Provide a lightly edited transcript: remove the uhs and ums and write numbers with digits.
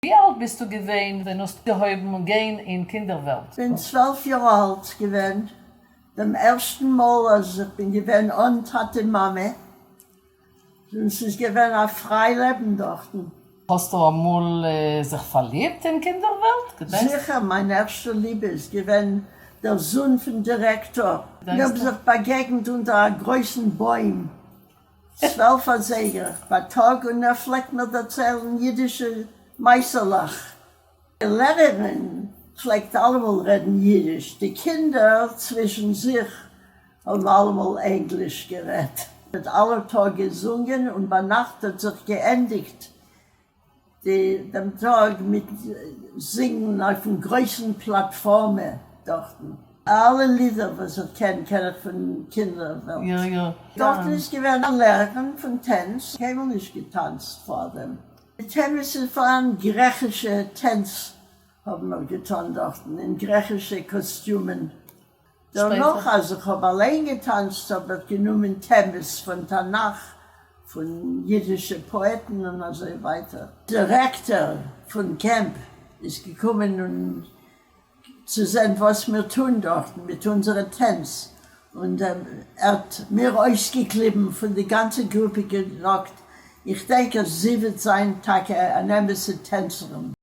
ווי אלט ביסטו געווען ווען האסט געהויבן גיין אין קינדערוועלט? כ'בין 12 יאר אלט געווען דעם ערשטן מאל אז איך בין געווען אן טאטע מאמע, און ס'איז געווען א פריי לעבן דארטן. האסטו אמאל זיך פארליבט אין קינדערוועלט? געדענקסט? זיכער, מיין ערשטע ליבע איז געווען דער זון פון דירעקטאר. מיר האבן זיך באגעגנט אונטער א גרויסן בוים 12 אזייגער בייטאג און ער פלעגט מיר דערציילן אידישע מעשה'לעך. די לערערין פלעגט אלעמאל רעדן אידיש, די קינדער צווישן זיך האבן אלעמאל ענגליש גערעדט. מ'האט אלע טאג געזונגען און ביינאכט האט זיך געענדיגט די דעם טאג מיט זינגן אויפן גרויסן פלאטפארמע דארטן. אלע לידער וואס איך קען, קען איך פון קינדערוועלט. דארטן איז געווען א לערערין פון טענץ, קיינמאל נישט געטאנצט פארדעם. די טענץ איז פאראן גרעכישע טענץ האבן מיר געטאן דארטן אין גרעכישע קאסטיומען. דערנאך אז איך האב אליין געטאנצט האב איך גענומען טעמעס פון תנך, פון אידישע פאעטן און אזוי ווייטער. דירעקטאר פון קעמפ איז געקומען און צו זען וואס מיר טוהן דארטן מיט אונזערע טענץ, און ער האט מיר אויסגעקליבן פון די גאנצע גרופע געזאגט איך דענק אז זי וועט זיין טאקע אן אמת'ע טענצערין.